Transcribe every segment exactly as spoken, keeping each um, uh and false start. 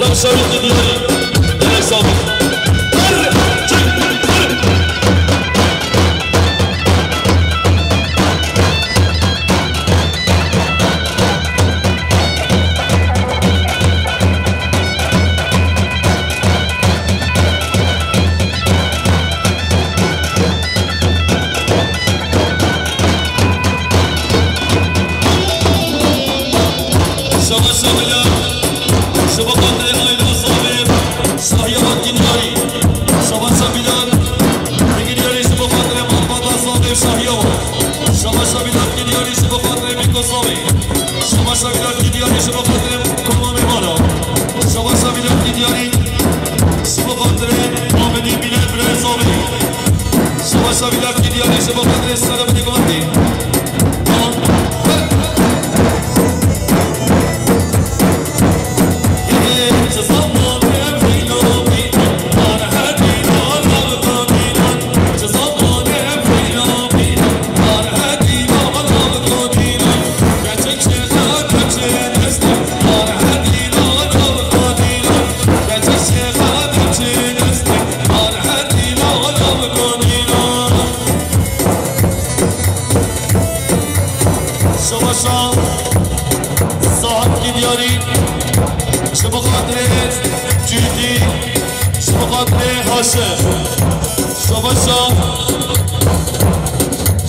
Rewşa wî ki diyarî. Gelek sabit. Her çek. Her. Şabaş şabiler, ji bo xatirê Ayla Sabir, Şahiya Kinyarî. Şabaş şabiler, Kinyarî ji bo xatirê malbata Sabir Şahiya. Şabaş şabiler, Kinyarî ji bo xatirê Mîko Sabir. Şabaş şabiler, Kinyarî ji bo xatirê Komamê Mala. Şabaş şabiler, Kinyarî ji bo xatirê Amedî Mîne Birê Sabir. Şabaş şabiler, Kinyarî ji bo xatirê Serê Binê Gumandî. Şabaşa Sahat Kidyarî, ji bo xatirê Cûdî, ji bo xatirê Haşim. Şabaşa,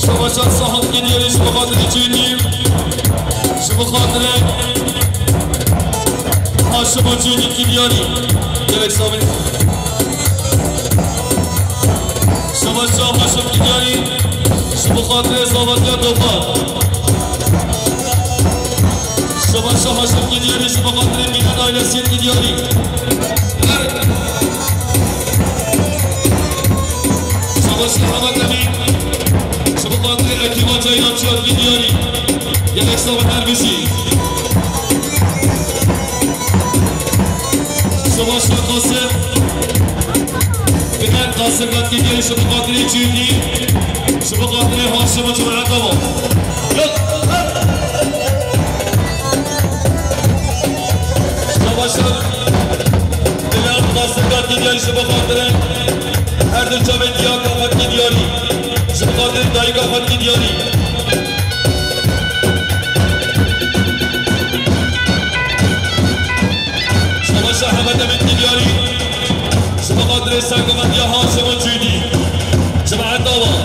şabaşa Sahat Kidyarî, ji bo xatirê Cûdî, ji bo xatirê Haşim û Cûdî Kidyarî. Gelek sabî. Şabaşa Haşim Kidyarî, ji bo xatirê Zavatiya Doxan. Şabaşa Haşim Kidyarî, ji bo xatirê Mînan ailesiyê Kidyarî. Şabaşa Hemed Emîn, ji bo xatirê ekiba Ceylan Çiyar Kidyarî. Gelek sax bin, her bijî. Şabaşa Qasim. Biner Qasim Gatkidyarî, ji bo xatirê Cûdî, ji bo xatirê Haşim û cemaeta wan. Yok. Şabaşa Biner Qasim Gatkidyarî, ji bo xatirê her du çavê diyaka Gatkidyarî, ji bo xatirê dayika Gatkidyarî. Şabaşa Hemed Emîn Kidyarî, ji bo xatirê sergovendiya Haşim û Cûdî, cemaeta wan.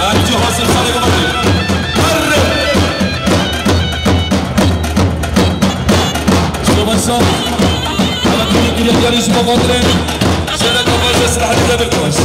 Ercî Haşim sergovendi. Herre! Şabaşa Hemed Emîn Kidyarî, ji bo xatirê Şeref Afaşa Selahattin Demirtaş.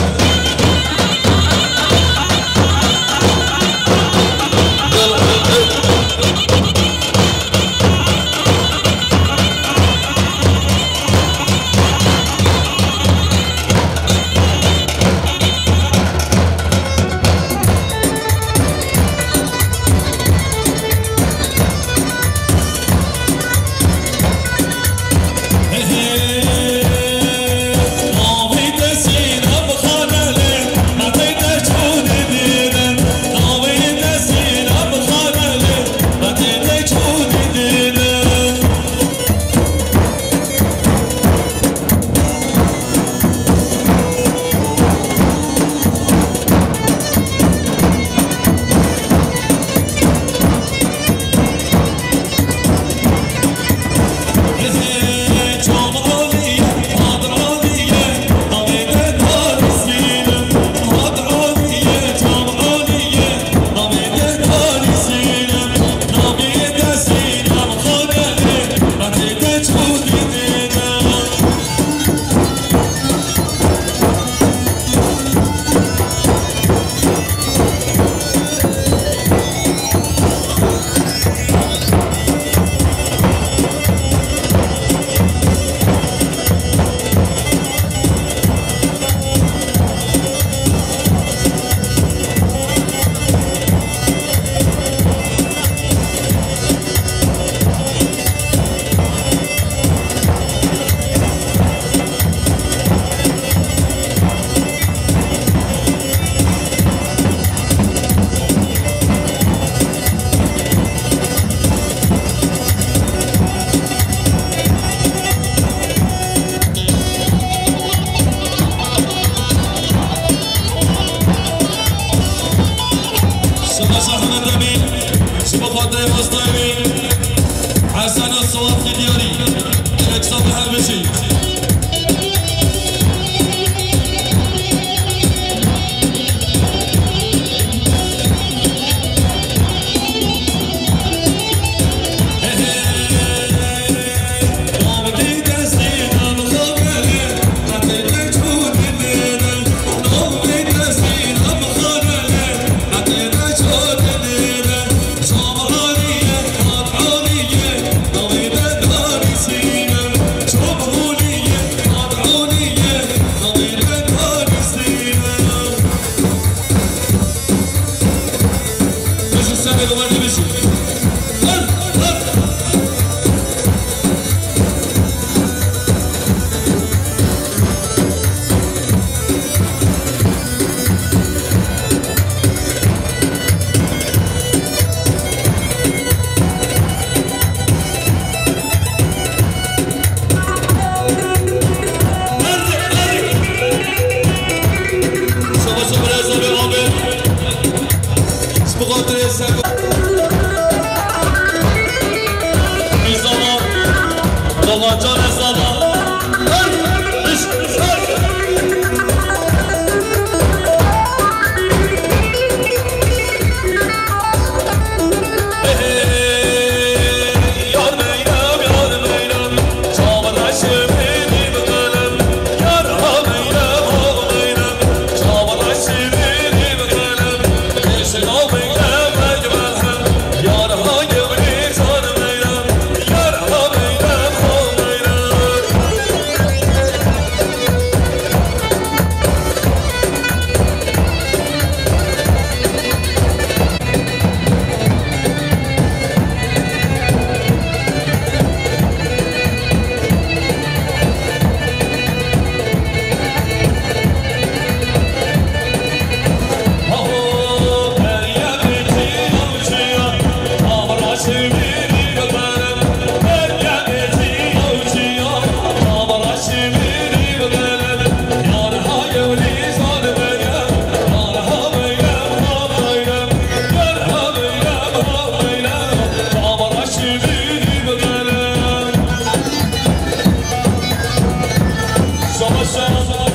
Şabaş şabaş.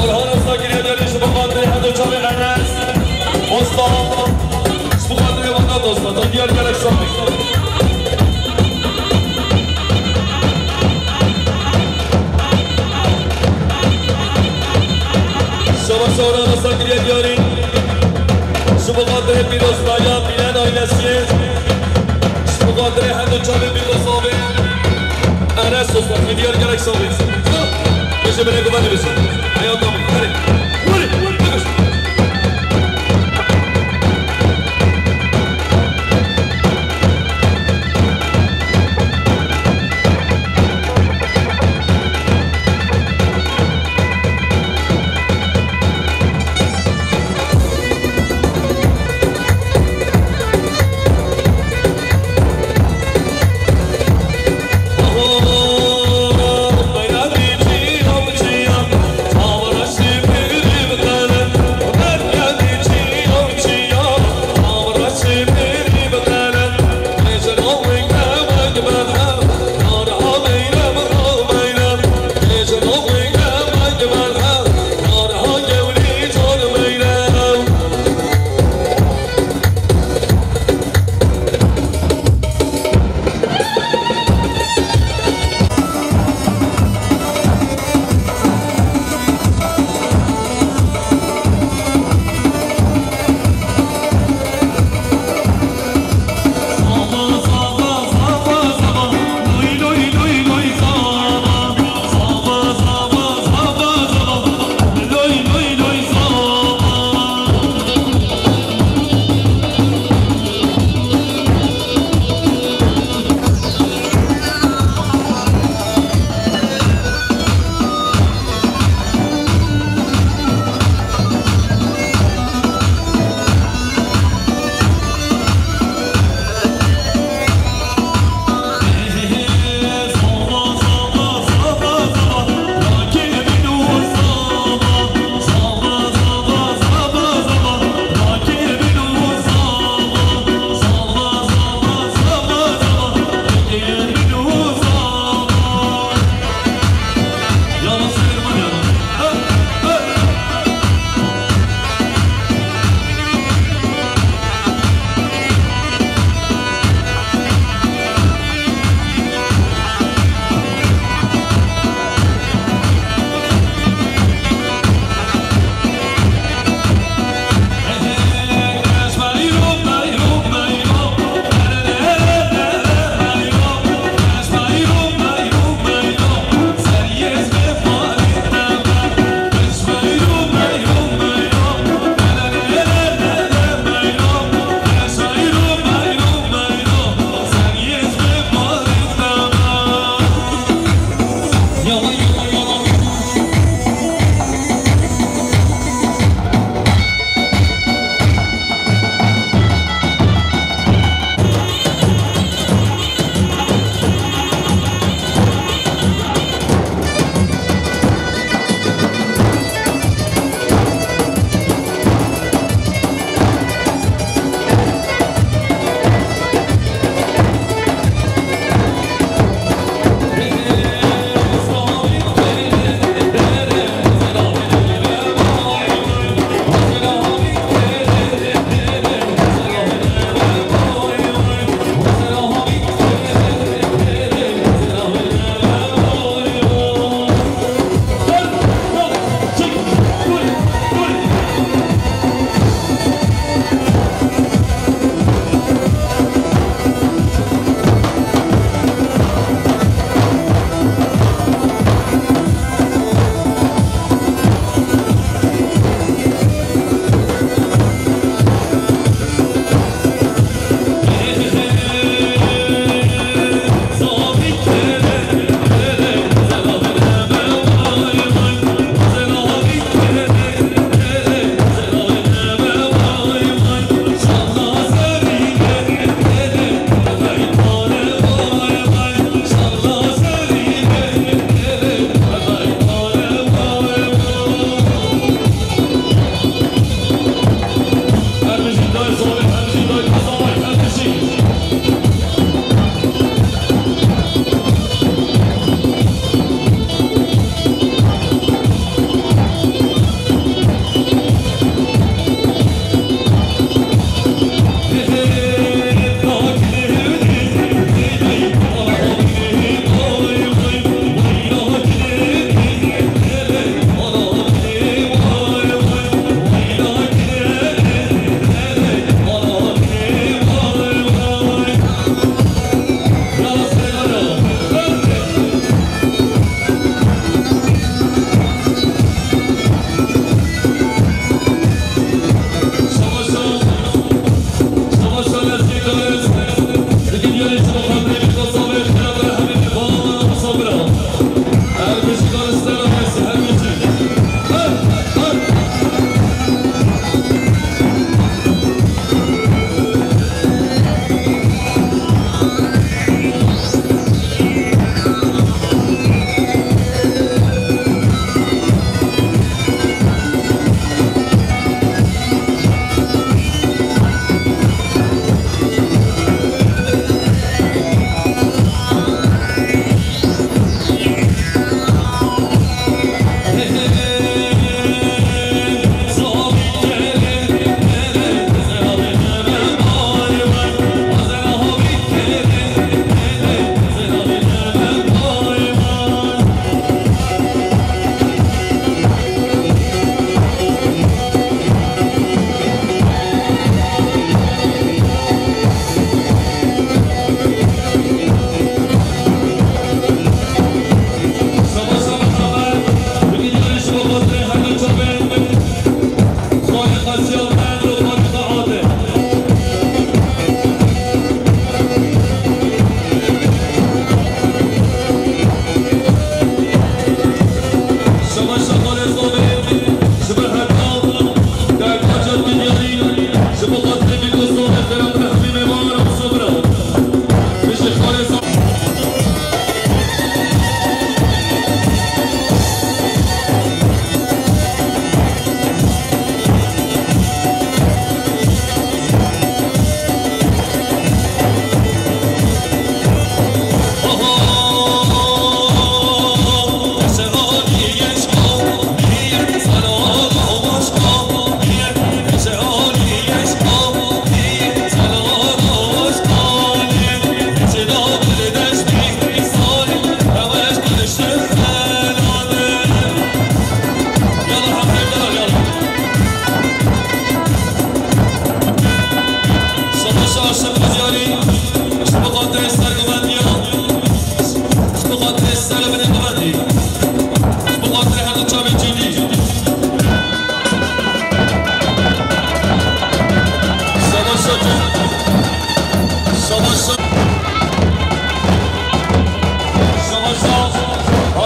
Orhan Usta giriyor, diyor, şu bu kadar, hadi uçalım, Enes. Usta. Şu bu kadar, bana da usta. Diğer gerek sağ. Şabaş Orhan Usta giriyor, diyor. Şu bu kadar hep bir usta ya, Bilen ailesi. Ji bo xatirê her du çavê bî xwe savê. Enes Osman, hediye gerek savê. Bêje bine guvenê bêje. Heya tamî. Hadi. Hadi. Hadi.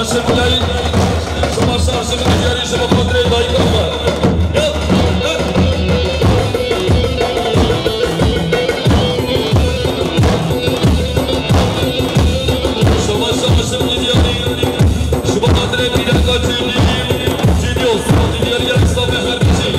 Şima şaşim diyarî ji bo xatirê dayika me. Şima şaşim diyarî ji bo xatirê pîreka Cîdî, Cîdî Osman diyarî ya Îslamê her biçî.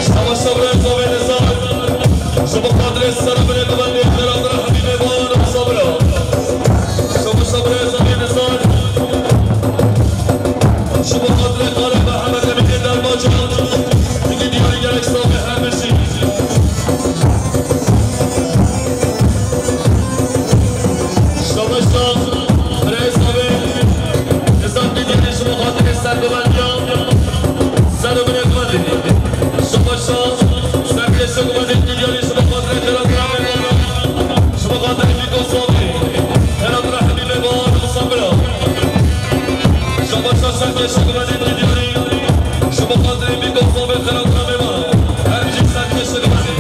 Şabaş sabra zavê nizar. Ji bo xatirê serê min ê guvendê xera min Hemîdê Baran û sabra. Şabaş sabra zavê nizar. Ji bo xatirê xalê Mehemedê Mîrê Derbacan. Dîkî diyarî gerek savê her bijî. Şabaşa, birayê savê, nizam didî ji bo xatirê serguvendiyan, serguvendiyan. Şabaşa, serguvendiyan didî ji bo xatirê xelatira Mevlana, ji bo xatirê Fîko savê, xelatira Hemîdê Baran û sabra. Şabaşa, serguvendiyan didî, ji bo xatirê Fîko savê, xelatira Mevlana. Her bijî serguvendiyan.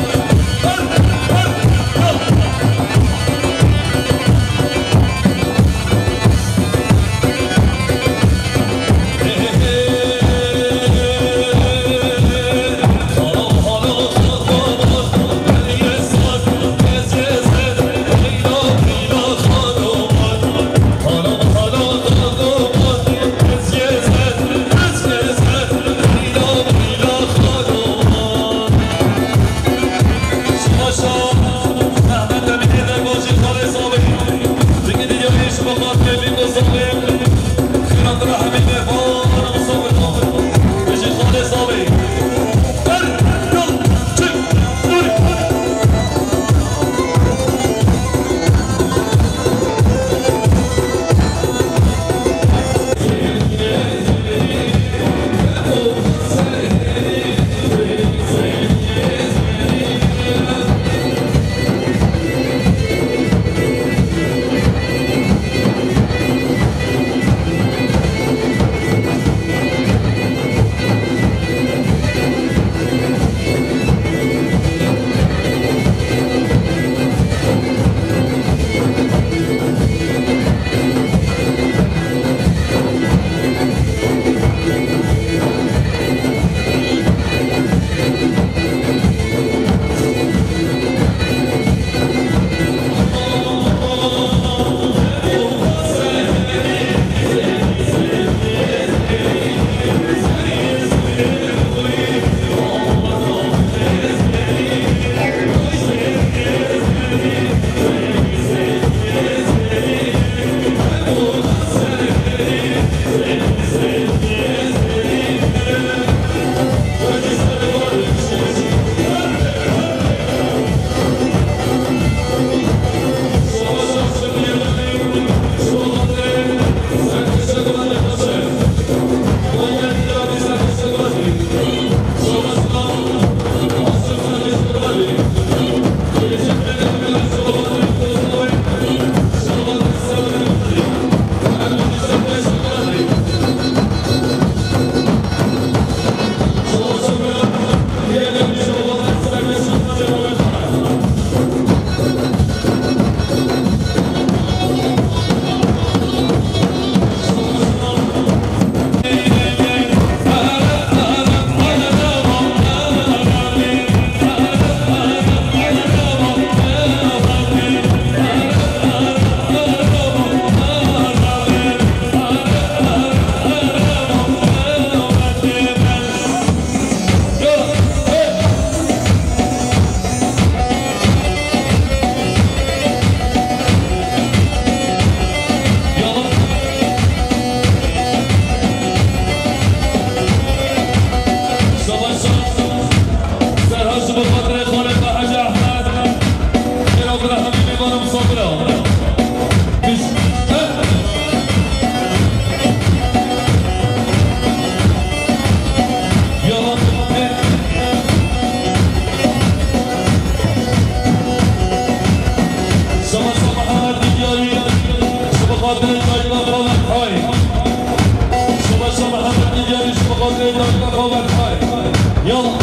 Yalla.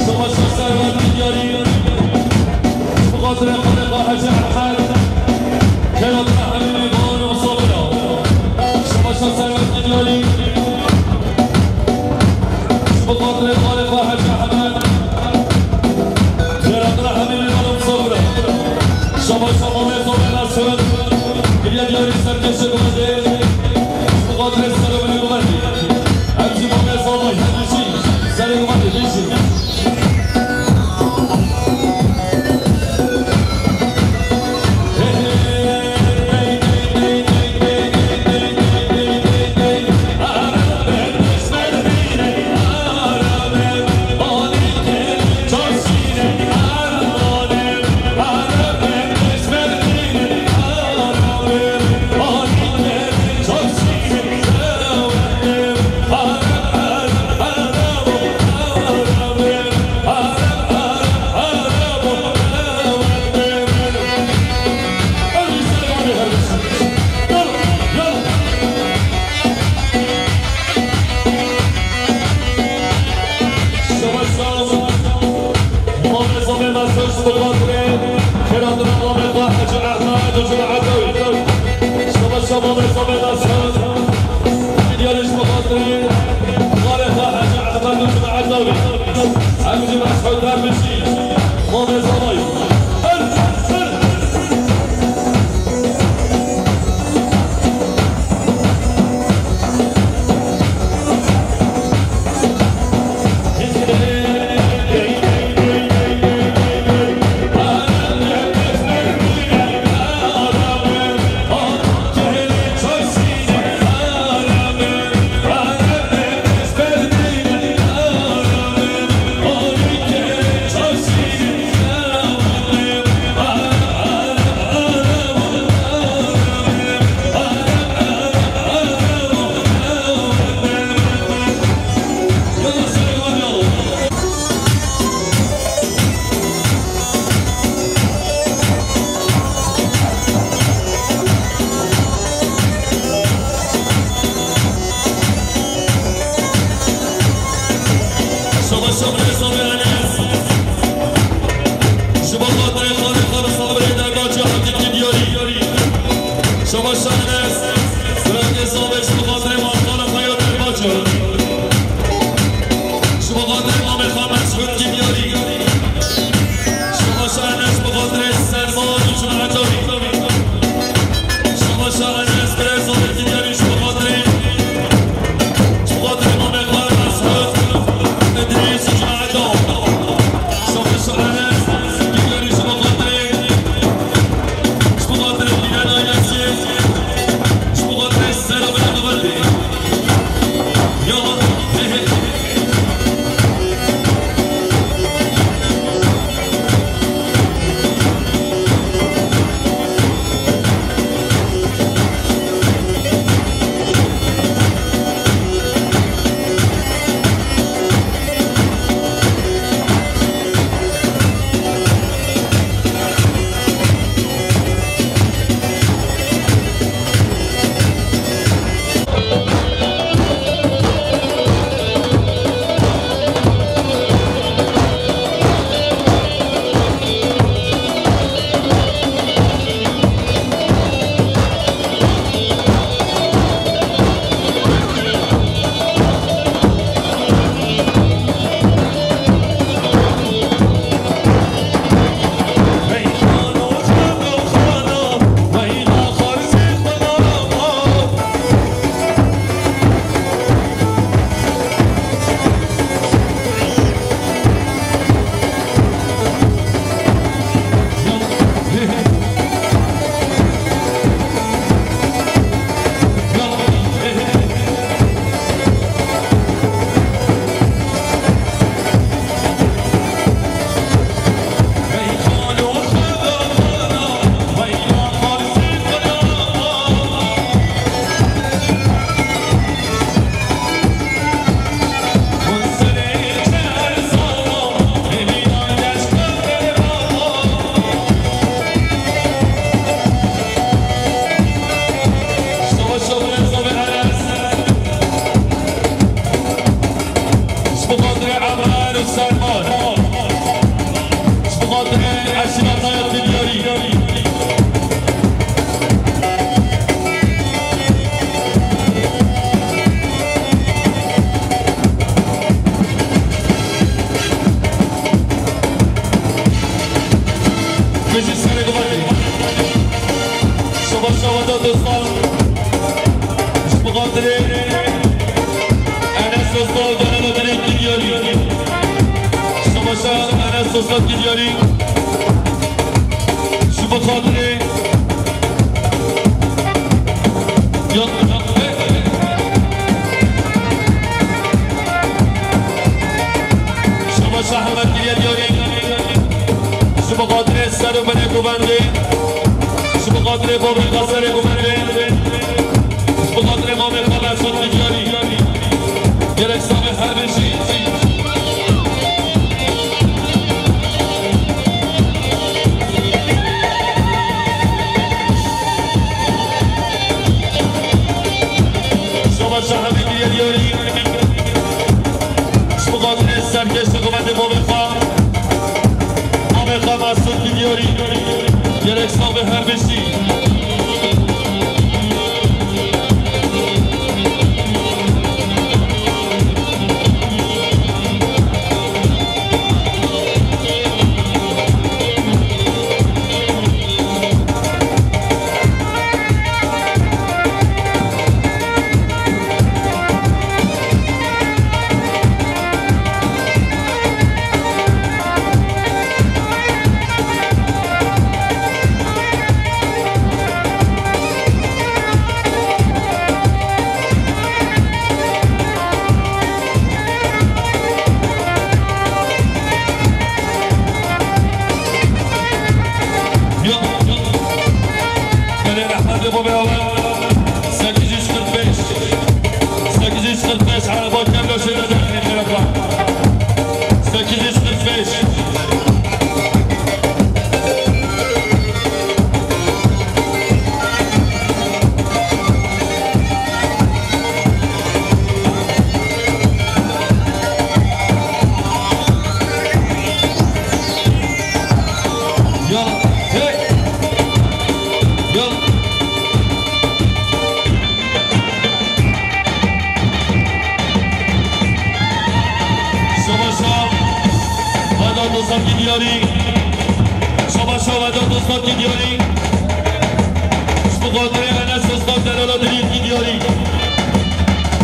Savaşa servet diyarî. Bi xatirê Xalê Xwe Hecî Ehmed. Kêra te hemî mêvan û sabir e. Savaşa servet diyarî. Bi xatirê Xalê Xwe Hecî Ehmed. Xêra te hemî mêvan û sabir e. Şabaş şabaş, mêzon mêzon. Giriya diyarî serkêşê guhedê. Bi xatirê serê min guhedê. Em jî mamê salmay her bijî. Serê guhedê bijî. Şabaş Enes, Fredê Zabe ji bo xatirê malbana xwe ya Diyarbakir. Ji bo xatirê mamê xwe Mesûd Kîmyarî. Şabaş Enes ji bo xatirê Selman û Cuma Etawî. Şabaş Enes, Fredê Zabe Kîmyarî ji bo xatirê, ji bo xatirê mamê xwe Mesûd, Idrîs û Cuma Etawî. Şabaş Enes Kîmyarî ji bo xatirê, ji bo xatirê Mîran Aylesî. Şewata dostan, ji bi xatirê Enes Usta û Delal Dirêk Dinyarî. Şebaşa Enes Usta Dinyarî. Ji bi xatirê ya, Şebaşa Hemed Dinyarî. Ji bi xatirê ser û binê govendê, ji bi xatirê bavê xwe serê govendê, ji bi xatirê mamê xwe Mesûd Dinyarî. Gerek saxê her bijî. Şebaşa Hemed Dinyarî. Ji bo xatirê serkêşê xebatê bavê xwe, bavê xwe Mesûd Dinyarî, gerek sax be her bijî. Yok. Belê rehmetê bavê we. Sekiz yüz kırk beş. Sekiz yüz kırk beş araba kemlo şeyde de xeraban. Sekiz yüz kırk beş. Yala, hey! Yala! Şabaşa Vedat Dostan Dinyarî. Şabaşa Vedat Dostan Dinyarî. Ji bo xatirê Enes Dostan Delala Dirît Dinyarî.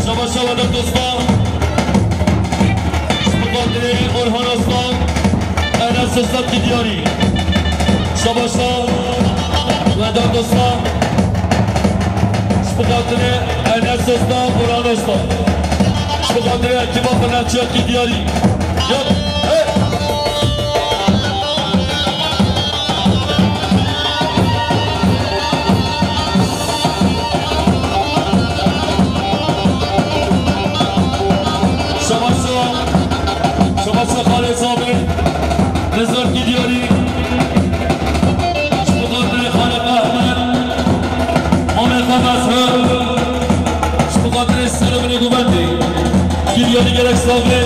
Şabaşa Vedat Dostan. Ji bo xatirê Orhan Aslan, Enes Aslan Dinyarî. Şabaşa Vedat Aslan. Ji bo xatirê Enes Aslan, Orhan Aslan. Ji bo xatirê ekiba xwe Nehçiya Dinyarî. Ya, hey! Şabaşa, şabaşa Xalê Sabê, Nizar Dinyarî, ji bo xatirê Xalê Ehmed, Mamê Xemez Hör, ji bo xatirê ser û binê govendê, Dinyarî gerek sax be,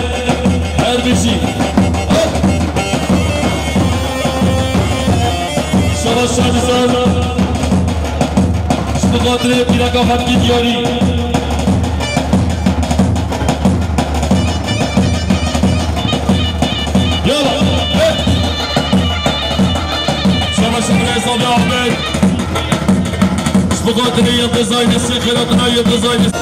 her bijî. Şabaşa Nizar. Ji bo xatirê pîreka Xelkê Diyarî. Yala, hey! Şabaş Reza ve Ahmet. Ji bo xatirê Yıldız ailesi, xêratina Yıldız ailesi.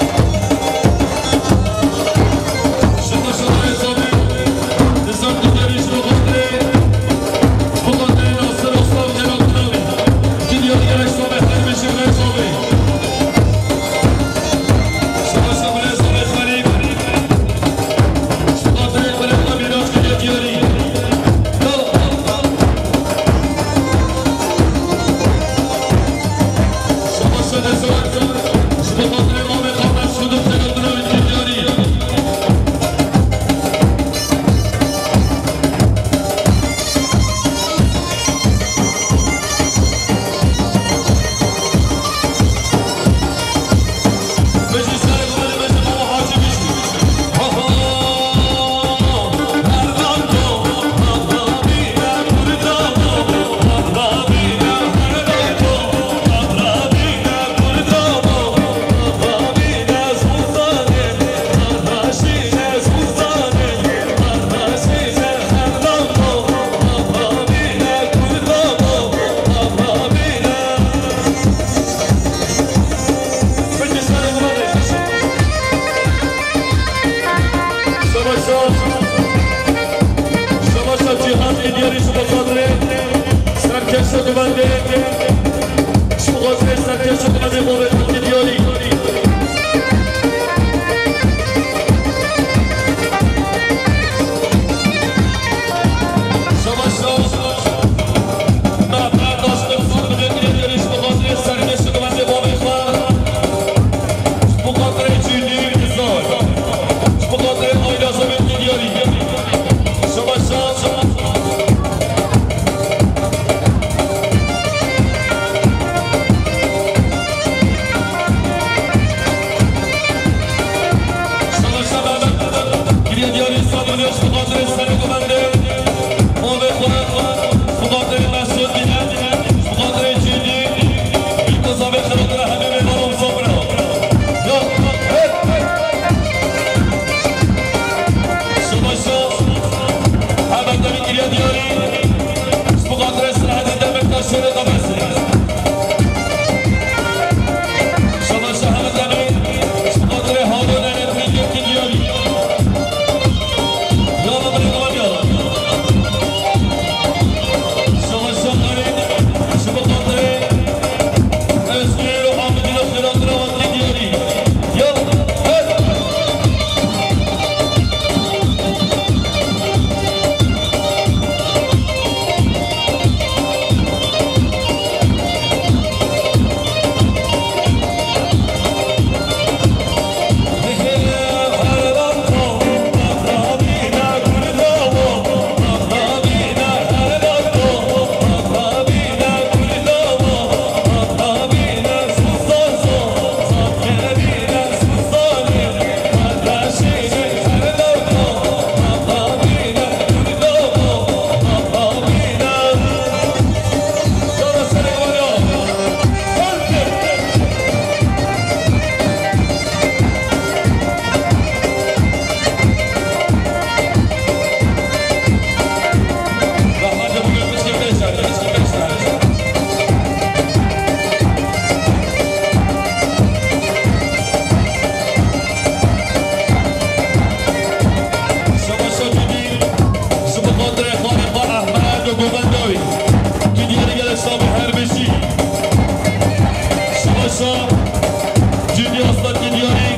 Cîdî Aslan Diyarî,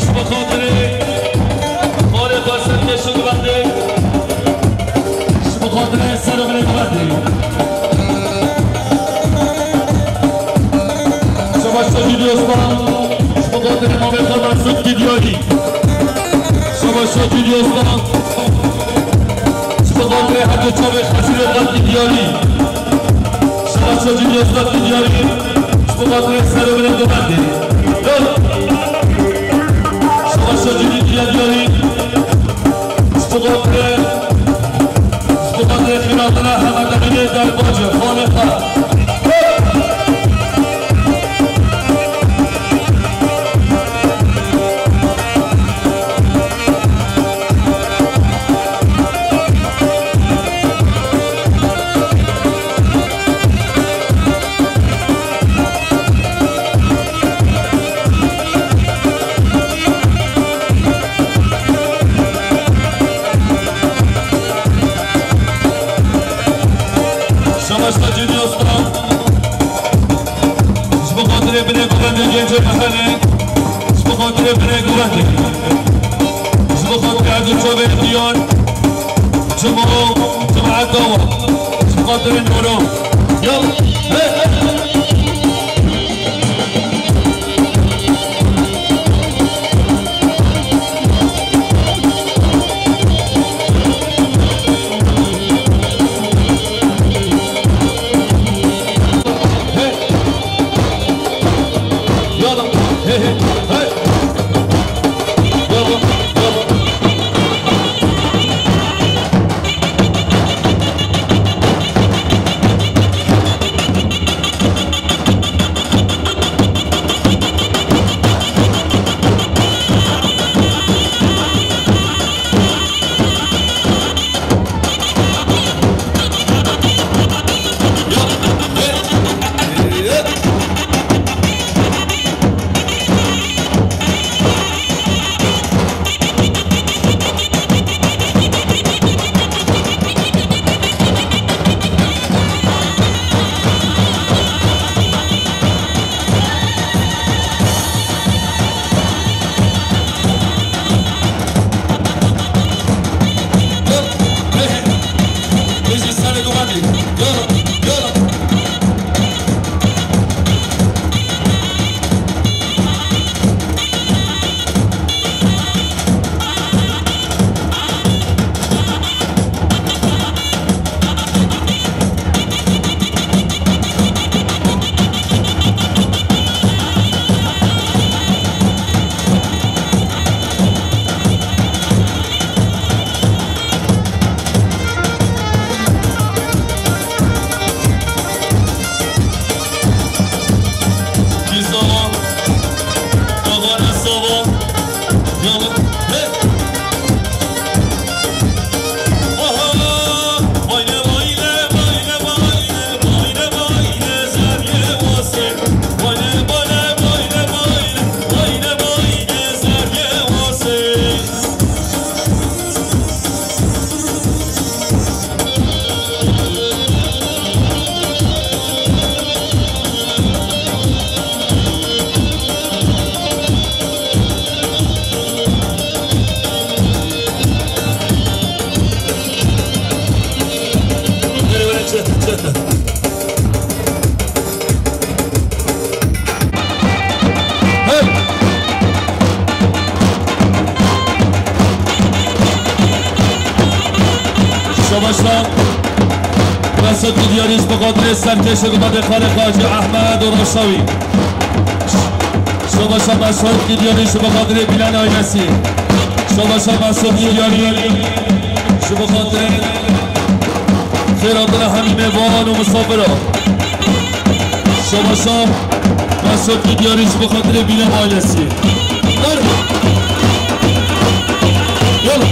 ji bo xatirê xalê xwe serkêş û guvendê, ji bo xatirê ser û binê guvendê. Şabaş Cîdî Aslan, ji bo xatirê mamê xwe Mesûd Diyarî. Şabaş Cîdî Aslan, ji bo xatirê her du çavê xezîrê xelkî Diyarî. Şabaş Cîdî Aslan Diyarî, ji bo xatirê ser û binê guvendê. Şabaş Cîdî Diyarî, ji bo xatirê, ji bo xatirê xînatana Hemedemînê derbacê xalê xwe. Şabaş Cîdî Aslan. Ji bo xatirê binê guvendê gencê Mehenê. Ji bo xatirê binê guvendê. Ji bo xatirê her du çavê Diyar. Cuma, cemaeta wan. Ji bo xatirê Nûro. Ya, hey, hey. Şabaşa Mesut Diyarî ji bo xatirê serkêşê gubadê xalê Xacî Ehmed û Roşawî. Şabaşa Mesut Diyarî ji bo xatirê Bîlan ailesî. Şabaşa Mesut Diyarî ji bo xatirê xêr hatina hemî mêvan û misafira. Şabaşa Mesut Diyarî ji bo xatirê Bîlan ailesî. Yalla.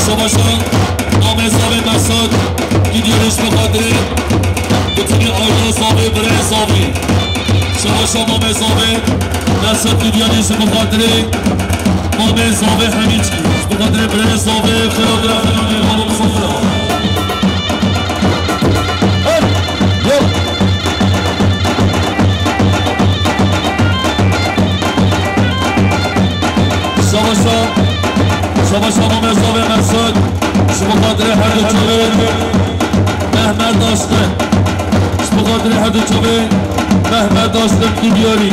Şabaşa namê zavê Mesut Diyarî ji bo xatirê Bütün aile zavê, birê zavê. Şabaşa mamê zavê, Mesut Diyarî ji bo xatirê mamê zavê hemî çî. Ji bo xatirê birê zavê, xêra bira xêra mêvan û misafira. Ji bo xatirê her du çavê Mehmet Aslim Duryarî.